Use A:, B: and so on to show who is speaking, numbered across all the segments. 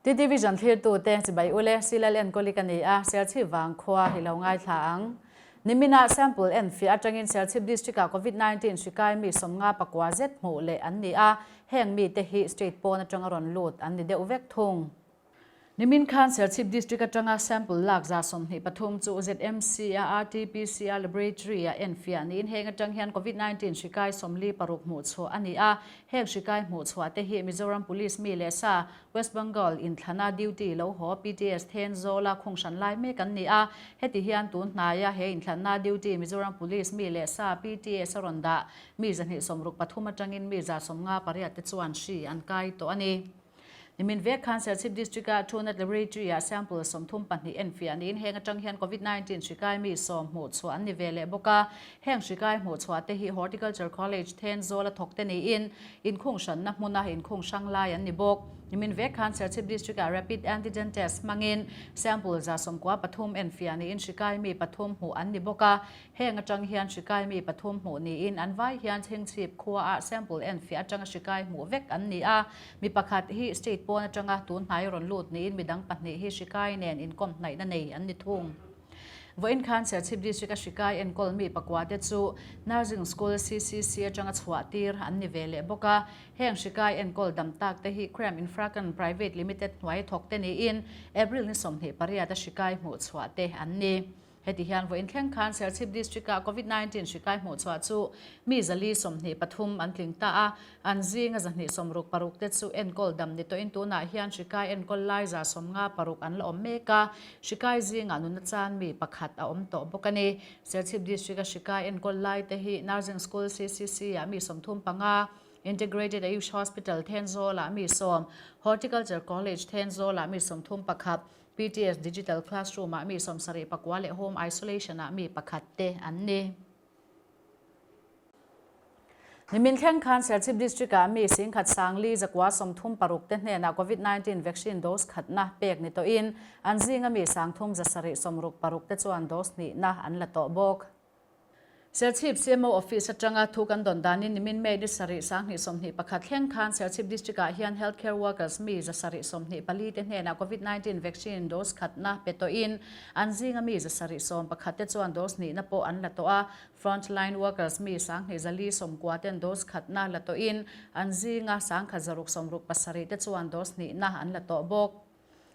A: TTVision thlirtute chibai ule Silal enkawli ka ni a, Serchhip vang khua hi lo ngaithla ang. Niminah sample enfiah atangin Serchhip District-ah Covid 19 hri kai mi 59 zet hmuh leh an ni a, heng mite hi state pawn atanga rawn lut an ni deuh vek thung. Nimin khan Serchhip District atanga sample lak 23 chu ZMC a RT-PCR Laboratory ah enfiah niin heng atang hian Covid 19 hri kai 46 hmuh chhuah a ni a. Heng hri kai hmuh chhuah te hi Mizoram Police mi leh sa, West Bengal inthlana duty lo haw PTS Thenzawl-a khunghran lai mek an ni a. Heti hian tun hnaia he inthlana duty Mizoram Police mi leh sa PTS a rawn dah mi 263 atangin mi 58 te chuan hri an kai tawh a ni. Nimin vek khan Serchhip District-a Truenat Laboratory-ah sample 32 enfiah niin heng atang hian Covid 19 hri kai mi 10 hmuh chhuah an ni ve leh bawk a. Heng hri kai hmuh chhuah te hi Horticulture College Thenzawl a thawk te niin inkhung hranna hmuna inkhung hrang lai an ni bawk. Nimin vek khan Serchhip District-ah Rapid Antigen Test hmangin sample 93 enfiah niin hri kai mi pathum hmuh an ni bawk a. Heng atang hian hri kai mi pathum hmuh niin an vai hian Chhingchhip khuaah sample enfiah atanga hri kai hmuh vek an ni a. Mi pakhat hi state pawn atanga tun hnai rawn lut niin midang pahnih hi hri kai nen inkawm hnaihna nei an ni thung. Vawiin khan Serchhip District a hri kai enkawl mi pakua te chu Nursing School CCC atanga chhuah tir an ni ve leh bawk a. Heng hri kai enkawl dam tak te hi Krem Infracon Private Limited hnuai thawk te niin April ni 28 a hri kai hmuh chhuah te an ni. Heti hian vawiin thleng khan Serchhip District-ah Covid 19 hri kai hmuh chhuah chu mi 423 an tling ta a, an zinga 166 te chu enkawl dam ni tawhin tunah hian hri kai enkawl lai 56 an la awm mek a, hri kai zingah nuna chan mi pakhat a awm tawh bawk a ni. Serchhip District-a hri kai enkawl lai te hi Nursing School CCC-ah mi 35, Integrated Ayush Hospital Thenzawl-ah mi 10, Horticulture College Thenzawl-ah mi 31, PTS Digital Classroom ah mi 79 leh Home Isolation ah mi pakhat te an ni. Nimin thleng khan Serchhip District ah mi 10,436 te hnenah Covid 19 vaccine dose khatna pek ni tawhin an zinga mi 3,766 te chuan dose hnihna an la tawh bawk. Serchhip CMO Office atanga thu kan dawn danin nimin May ni 7 2021 thleng khan Serchhip District ah hian healthcare workers mi 724 te hnenah Covid 19 vaccine dose khatna pe tawhin an zinga mi 711 te chuan dose hnihna pawh an la tawh a. Frontline workers mi 2490 ten dose khatna la tawhin an zinga 1667 te chuan dose hnihna an la tawh bawk.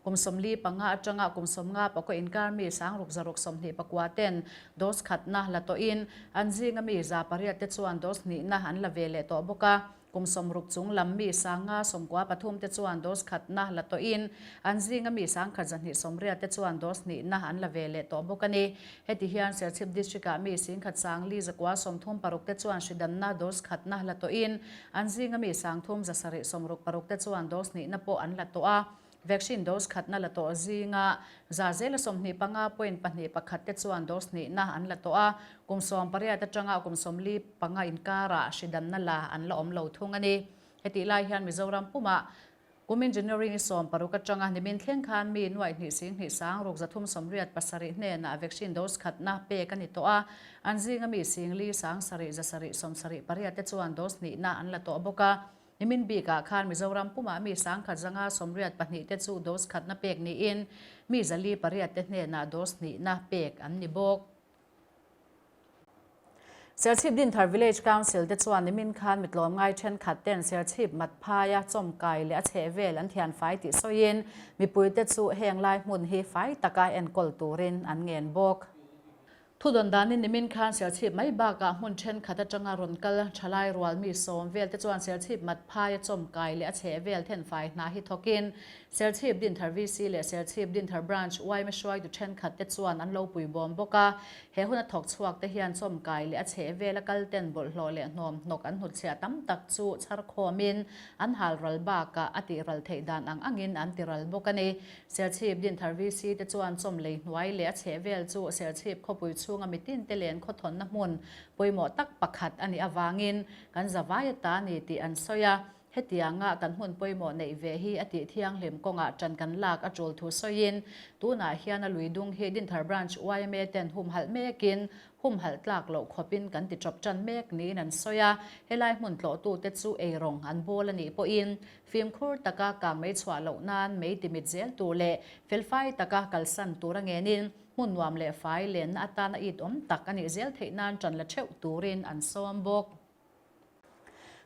A: Kum 45 atanga kum 50 pakaw inkar mi 6629 ten dose khatna la tawhin an zinga mi 800 te chuan dose hnihna an la ve leh tawh bawk a. Kum 60 chung lam mi 593 te chuan dose khatna la tawhin an zinga mi 1280 te chuan dose hnihna an la ve leh tawh bawk a ni. Heti hian Serchhip District-ah mi 10,436 te chuan hridanna dose khatna la tawhin an zinga mi 3766 te chuan dose hnihna pawh an la tawh a. Vaccine dose khatna la tawh zinga 25.21% te chuan dose hnihna an la tawh a, kum 18 atanga kum 45 inkarah hridanna la an la awm lo thung a ni. Hetih lai hian Mizoram pumah kum Engineering i 60 atanga nimin thleng khan mi nuaih hnih sing hnih sang ruk 387 hnenah vaccine dose khatna pek a ni tawh a, an zinga mi 4 0 7 78 te chuan dose hnihna an la tawh bawk a. Nimin bikah khan Mizoram pumah mi 1182 te chu dose khatna pek niin mi 408 te hnenah dose hnihna pek an ni bawk. Serchhip Dinthar Village Council te chuan nimin khan mitlawm ngai thenkhat ten Serchhip mat phaia chawmkai leh a chheh vel an thian fai tih sawiin mipui te chu heng lai hmun hi fai taka enkawl turin an ngen bawk. Thu dawn danin nimin khan Serchhip mai bakah hmun thenkhat atanga rawn kal thalai rual mi 10 vel te chuan Serchhip mat phaia chawmkai leh a chheh vel thenfai hna hi thawkin Serchhip Dinthar VC leh Serchhip Dinthar Branch yma hruaitu thenkhat te chuan an lo pui bawm bawk a. He huna thawk chhuak te hian chawmkai leh a chheh vela kal ten bawlhhlawh leh hnawm hnawk an hnutchhiah tam tak chu chhar khawmin an hal ral bakah a tih ral theih dan ang angin an ti ral bawk a ni. Serchhip Dinthar VC te chuan chawm lei hnuai leh a chheh vel chu Serchhip khawpui chhunga mitin te len khawthawnna hmun pawimawh tak pakhat a nih avangin kan zavai ata ni tih an sawi a. Hetianga kan hmun pawimawh neih ve hi a tih thianghlim kawngah ṭan kan lak a ṭul thu sawiin, tunah hian a lui dung hi Dinthar Branch yma ten humhalh mekin humhalh tlak loh khawpin kan ti ṭawp ṭan mek niin an sawi a. Helai hmun tlawhtute chu eirawng an bawl a nih pawhin fimkhur taka kang mei chhuah loh nan mei timit zel tur leh felfai taka kalsan tur a ngenin hmun nuam leh fai lenna atana it awm tak a nih zel theih nan ṭan la ṭheuh turin an sawm bawk.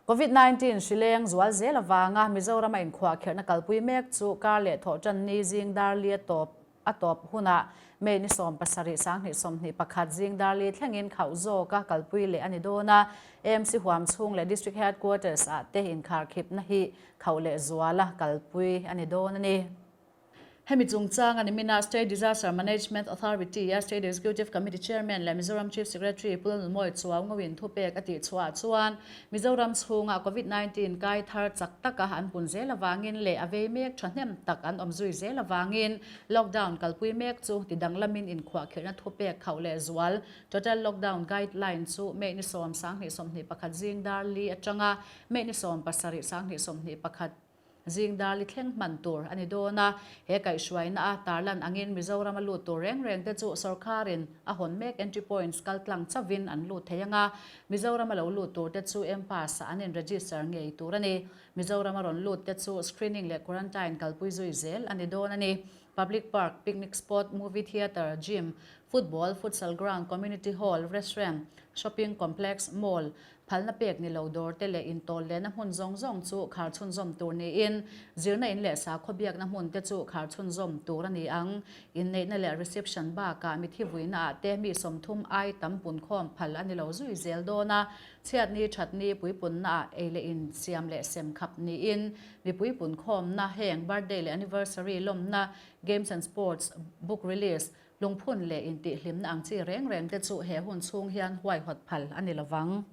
A: Covid 19 hri leng zual zel avanga Mizorama inkhuahkherhna kalpui mek chu kar leh thawhṭan ni zing darli a tawp a tawp hunah May ni 17 2021 zing darli thlengin khauh zawka kalpui leh a ni dawn a, AMC huam chhung leh District Headquarters ah te inkharkhipna hi khauh leh zuala kalpui a ni dawn a ni. Hemi chungchanga nimina State Disaster Management Authority-a State Executive Committee Chairman leh Mizoram Chief Secretary Pu Lalnunmawi Chuaungoin thupek a tihchhuah chuan Mizoram chhunga Covid 19 kai thar chak taka an pun zel avangin leh a vei mek thahnem tak an awm zui zel avangin lockdown kalpui mek chu tidanglamin inkhuahkhirhna thupek khauh leh zual Total Lockdown Guideline chu May ni 10 2021 zing dar li atanga May ni 17 2021 Zing dar li thleng hman tur a ni dawn a, he kaihhruaina a tarlan angin Mizoram a lut tur reng reng te chu sawrkharin a hawn mek entry points kal tlang chauhin an lut thei ang a, Mizoram a lo lut tur te chu M-Pass ah an in register ngei tur a ni. Mizoram a rawn lut te chu screening leh quarantine kalpui zui zel a ni dawn a ni. Public park, picnic spot, movie theatre, gym, football, futsal ground, community hall, restaurant, shopping complex, mall, Phalna pek ni lo dawr te leh intawl lehna hmun zawng zawng chu khar chhunzawm tur niin, zirna in leh sakhaw biakna hmun te chu khar chhunzawm tur a ni ang. Inneihna leh reception bakah mithi vuina ah te mi 30 ai tam punkhawm phal a ni lo zui zel dawn a, chhiatni thatni puipunna ah ei leh in siam leh sem khap niin, mipui punkhawmna heng birthday leh anniversary lawmna, games and sports, book release, Lungphun leh intihhlimna ang chi reng reng te chu he hun chhung hian huaihawt phal a ni lovang.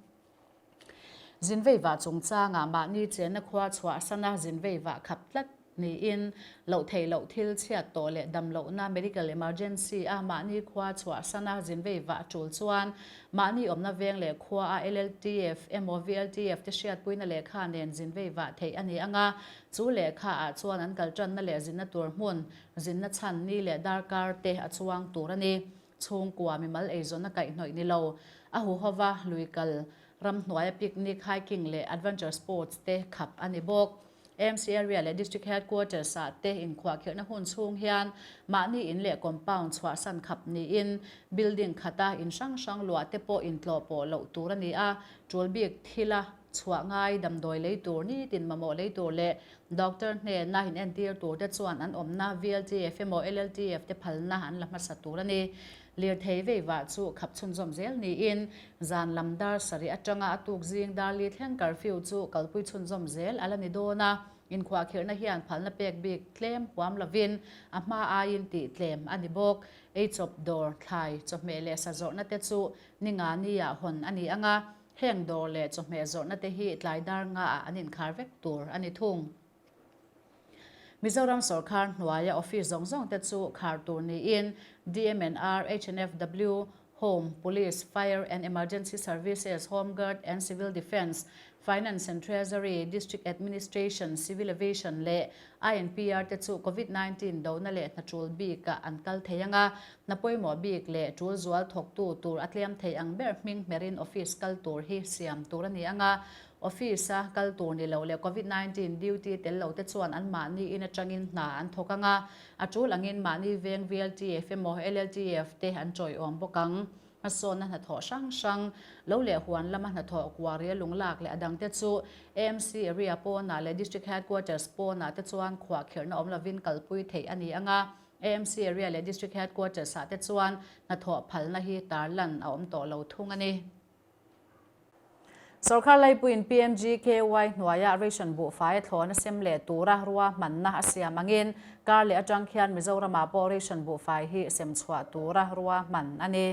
A: Zinveivah chungchangah mahni chenna khua chhuahsana zinveivah khap tlat niin loh theih loh thil chhiat tawh leh dam lohna medical emergency a mahni khua chhuahsana zinveivah a tul chuan mahni awmna veng leh khua a LLTF emaw VLTF te hriatpuina lehkha nen zinveivah theih a ni anga chu lehkha ah chuan an kal tanna leh zinna tur hmun Zinna chhan ni leh darkar te a chuang tur a ni. Chhungkua mimal eizawnna kaihhnawih ni lo. A huhova lui kal, ramhnuaia picnic, hiking leh adventure sports te khap a ni bawk. AMC area leh District Headquarters ah te inkhuahkhirhna hun chhung hian mahni in leh compound chhuahsan khap niin building khata in hrang hrang luah te pawh intlawhpawh loh tur a ni a, tul bik thila chhuah ngai damdawi lei tur, nitin mamawh lei tur leh Doctor hnena inentir tur te chuan an awmna VLTF emaw LLTF te phalna an la hmasa tur a ni. Lirthei veivah chu khap chhunzawm zel niin zan lam dar sarih atanga a tuk zing dar li thleng curfew chu kalpui chhunzawm zel a la ni dawn a. Inkhuahkhirhna hian phalna pek bik tlem huam lovin a hma aiin tih tlem a ni bawk. Eichawp dawr, thlai, chawhmeh leh sa zawrhna te chu ni nga ni-ah hawn a ni ang a. Heng dawr leh chawhmeh zawrhna te hi tlai dar ngaah an inkhar vek tur a ni thung. Mizoram sawrkar hnuaia office zawng zawng te chu khar tur niin DMNR, HNFW, Home, Police, Fire and Emergency Services, Home Guard and Civil Defence, Finance and Treasury, District Administration, Civil Aviation leh INPR te chu Covid 19 dona leh hna tul bikah an kal thei ang a, hna pawimawh bik leh tul zual thawktu tur a tlem thei ang ber hming hmerin office kal tur hi siam tur a ni ang a, office a kal tur ni lo leh Covid 19 duty tel lo te chuan an mahni in atangin hna an thawk ang a, a tul angin mahni veng VLTF emaw LLTF te an chawiawm bawk ang. Hmasawnna hnathawh hrang hrang, lo leh huan lama hnathawh kuaria lunglak leh a dangte chu AMC area pawnah leh District Headquarters pawnah te chuan khuahkhirhna awm lovin kalpui theih a ni ang a, AMC area leh District Headquarters ah te chuan hnathawh phalna hi tarlan a awm tawh lo thung a ni. Sorkar laipuiin PMGKY hnuaia ration buhfai a thlawn a sem leh tura ruahmanna a siam angin kar leh atang khian Mizoramah pawh ration buhfai hi sem chhuah tura ruahman a ni.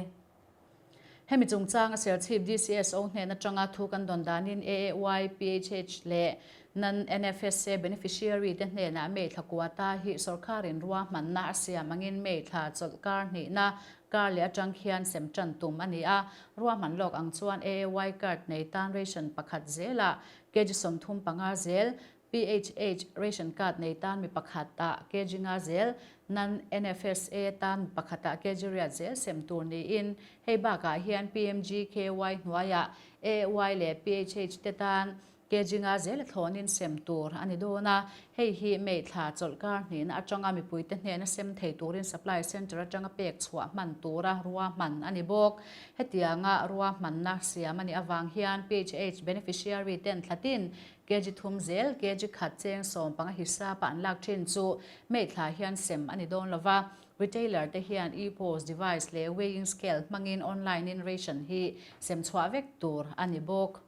A: Hemi chungchanga Serchhip DCSO hnen atanga thu kan dawn danin AAY, PHH leh nan NFSA beneficiary te hnenah May thla kuata hi sorkarin ruahmanna a siam angin May thla chawlh kar hnihna kar leh atang khian sem tan tum a ni a. Ruahman lawk ang chuan AAY card nei tan ration pakhat zelah kg 35 zel, PHH ration card nei tan mi pakhat ah kg nga zel, nan NFSA tan mi pakhat ah kg riat zel sem tur niin hei bakah hian PMGKY hnuaiah AAY leh PHH te tan kg nga zel a thlawnin sem tur a ni dawn a, hei hi May thla chawlhkar hnihna atanga mipuite hnena sem thei turin supply centre atanga pek chhuah hman tura ruahman a ni bawk. Hetianga ruahmanna siam a nih avang hian PHH beneficiary ten thlatin Kg thum zel, kg khat cheng 15 hisapa an lak thin chu May thla hian sem a ni dawn lo va, retailer te hian e-POS device leh weighing scale hmangin online in ration hi sem chhuah vek tur a ni bawk.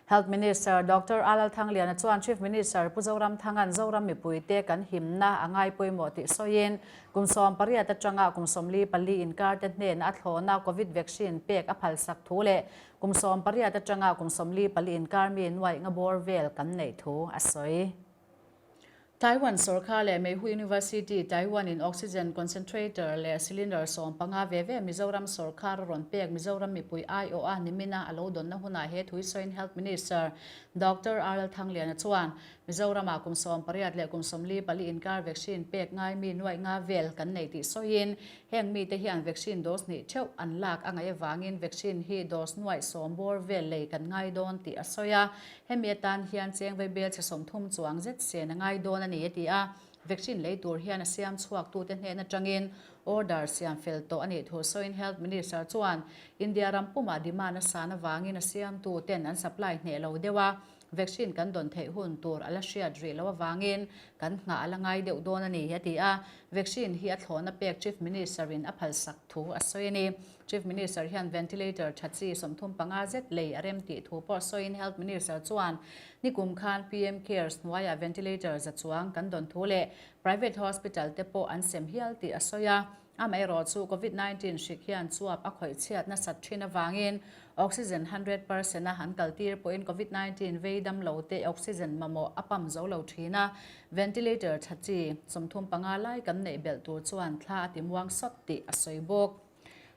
A: Health Minister Doctor Alal Thangliana chuan Chief Minister Pu Zoramthanga'n Zoram mipuite kan himna a ngai pawimawh tih sawiin kum 18 atanga kum 44 inkar te hnena a thlawhna Covid vaccine pek a phalsak thu leh Kum 18 atanga kum 44 inkar mi nuaih nga bawr vel kan neih thu a sawi. Taiwan sorkar leh Meihu University, Taiwan in oxygen concentrator leh cylinder 15 ve ve Mizoram sorkar a rawn pek Mizoram mipui aiawh a nimina a lo dawnna hunah he thui sawiin Health Minister Doctor RL Thangliana chuan Mizoramah kum 18 leh kum 44 inkar vaccine pek ngai mi nuaih nga vel kan nei tih sawiin Heng mite hian vaccine dose hnih theuh an lak a ngaih avangin vaccine hi dose nuaih sawm bawr vel lei kan ngai dawn tih a sawi a. Hemi atan hian cheng vaibel chhe 30 chuang zet sen a ngai dawn a ni a ti a. Vaccine lei tur hian a siam chhuaktute hnen atangin order siam fel tawh a nih thu sawiin Health Minister chuan India ram pumah demand a san avangin a siamtuten an supply hneh lo deuh a. Vaccine kan dawn theih hun tur a la hriat rih loh avangin kan nghah a la ngai deuh dawn a ni, a ti a. Vaccine hi a thlawhna pek Chief Minister in a phalsak thu a sawi a ni. Chief Minister hian ventilator tha chi 35 zet lei a rem tih thu pawh sawiin Health Minister chuan nikum khan PM Cares hnuaiah ventilator za chuang kan dawn thu leh private hospital te pawh an sem hial tih a sawi a. Amaherawh chu Covid 19 hrik hian chuap a khawih chhiat nasat thin avangin oxygen 100% a an kaltir pawhin Covid 19 vei dam lo te oxygen mamawh a pump zo lo thin a, ventilator tha chi 35 lai kan neih belh tur chuan thla a ti muang sawt tih a sawi bawk.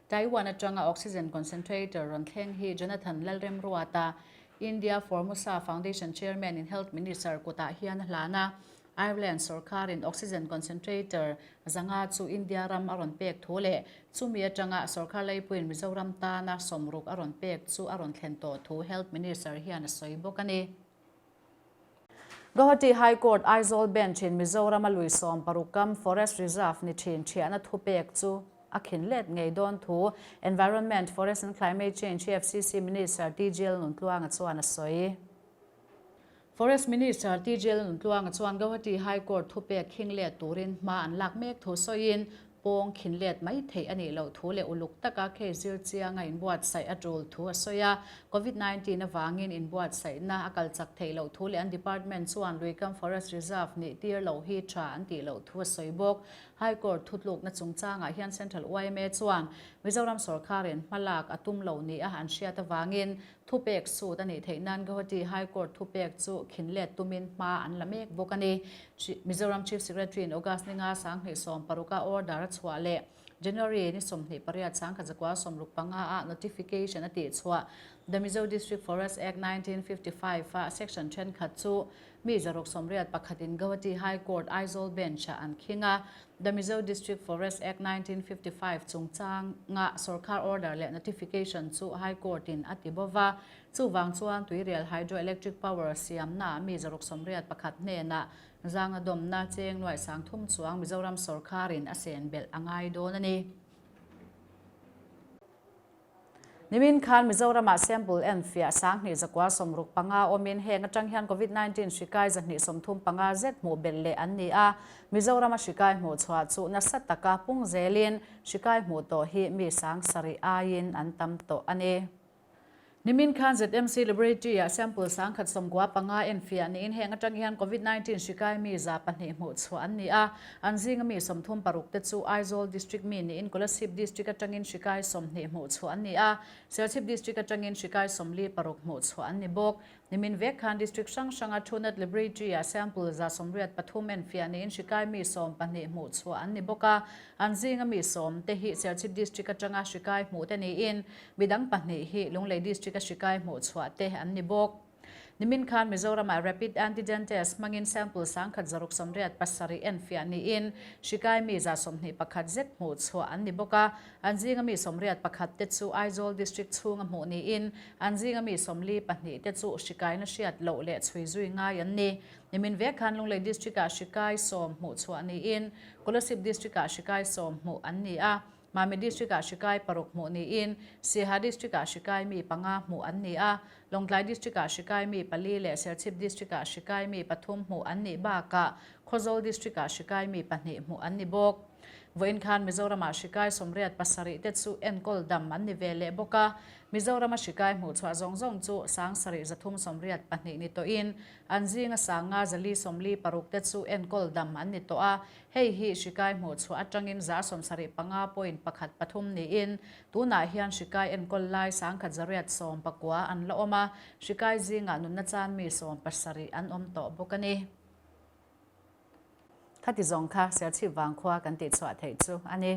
A: Taiwan atanga oxygen concentrator rawn thleng hi Jonathan Lalremruata, India Formosa Foundation Chairman in Health Minister kutah hian a hlan a, Ireland sorkarin oxygen concentrator 500 chu India ram a rawn pek thu leh chumi atanga sorkar leipuiin Mizoram tana 60 a rawn pek chu a rawn thlen tawh thu Health Minister hian a sawi bawk a ni. Guwahati High Court Aizawl Bench in Mizoram a lui 60 kam Forest Reserve ni thin thiahna thupek chu a khin let ngei dawn thu Environment, Forest and Climate Change, EFCC, Minister TGL Nuntluanga chuan a sawi. Forest Minister TJ Lanuntluanga chuan Guwahati High Court thupek khing let turin hma an lak mek thu sawiin pawng khin let mai theih a nih loh thu leh uluk taka case zir chianga inbuatsaih a tul thu a sawi a. Covid 19 avangin inbuatsaihna a kal chak theih loh thu leh an department chuan Luikam Forest Reserve nih tir loh hi tha an tih loh thu a sawi bawk. High Court thutlukna chungchangah hian Central yma chuan Mizoram sorkarin hmalak a tum lo nia an hriat avangin Thupek sut a nih theih nan Guwahati High Court thupek chu khin let tumin hma an la mek bawk a ni. Mizoram Chief Secretary in August ni nga 2016 a order a chhuah leh January ni 28 1965 a notification a tih chhuah The Mizo District Forest Act 1955 a section thenkhat chu mi 681 in Guwahati High Court Aizawl Bench ah an khing a. The Mizo District Forest Act 1955 chungchanga sorkar order leh notification chu High Court in a ti bova, chuvang chuan Tuirial Hydroelectric Power siamna mi 681 hnenah zanga dawmna cheng nuaih 3000 chuang Mizoram sorkarin a sen belh a ngai dawn a ni. Nimin khan Mizoramah sample enfiah 2965 awmin heng atang hian Covid 19 hri kai 235 zet hmuh belh leh an ni a. Mizorama hri kai hmuh chhuah chu nasa taka pung zelin hri kai hmuh tawh hi mi 7000 aiin an tam tawh a ni. Nimin khan ZMC Laboratory-ah sample 10,000 95 enfiah niin heng atang hian Covid 19 hri kai mi 200 hmuh chhuah an ni a. An zinga mi 36 te chu Aizawl District mi niin Kolasib District atangin hri kai 20 hmuh chhuah an ni a. Serchhip District atangin hri kai 46 hmuh chhuah an ni bawk. Nimin vek khan District hrang hranga Truenat Laboratory-ah sample 183 enfiah niin hri kai mi 12 hmuh chhuah an ni bawk a. An zinga mi 10 te hi Serchhip District atanga hri kai hmuh te niin Midang pahnih hi Lunglei District-a hri kai hmuh chhuah te an ni bawk. Nimin khan Mizoramah Rapid Antigen Test hmangin sample 1687 enfiah niin hri kai mi 21 zet hmuh chhuah an ni bawk a. An zinga mi 81 te chu Aizawl District chhunga hmuh niin an zinga mi 42 te chu hri kaina hriat loh leh chhui zui ngai an ni. Nimin vek khan Lunglei District-ah hri kai 10 hmuh chhuah niin Kolasib District-ah hri kai 10 hmuh an ni a. Mami District-ah hri kai paruk hmuh niin Siaha District-ah hri kai mi panga hmuh an ni a, Lawngtlai District-ah hri kai mi pali leh Serchhip District-ah hri kai mi pathum hmuh an nih bakah Khawzawl District-ah hri kai mi pahnih hmuh an ni bawk. Vawiin khan Mizoramah hri kai 87 te chu enkawl dam an ni ve leh bawk a, Mizorama hri kai hmuh chhuah zawng zawng chu 7382 ni tawhin an zinga sanga 446 te chu enkawl dam an ni tawh a, Hei hi hrikai hmuh chhuah atangin 75 point pakhat pathum niin tunah hian hrikai enkawl lai 1119 an la awm a, hrikai zingah nunna chan mi 17 an awm tawh bawk a ni. Khati zawng kha Serchhip vangkhua kan tihchhuah theih chu a ni.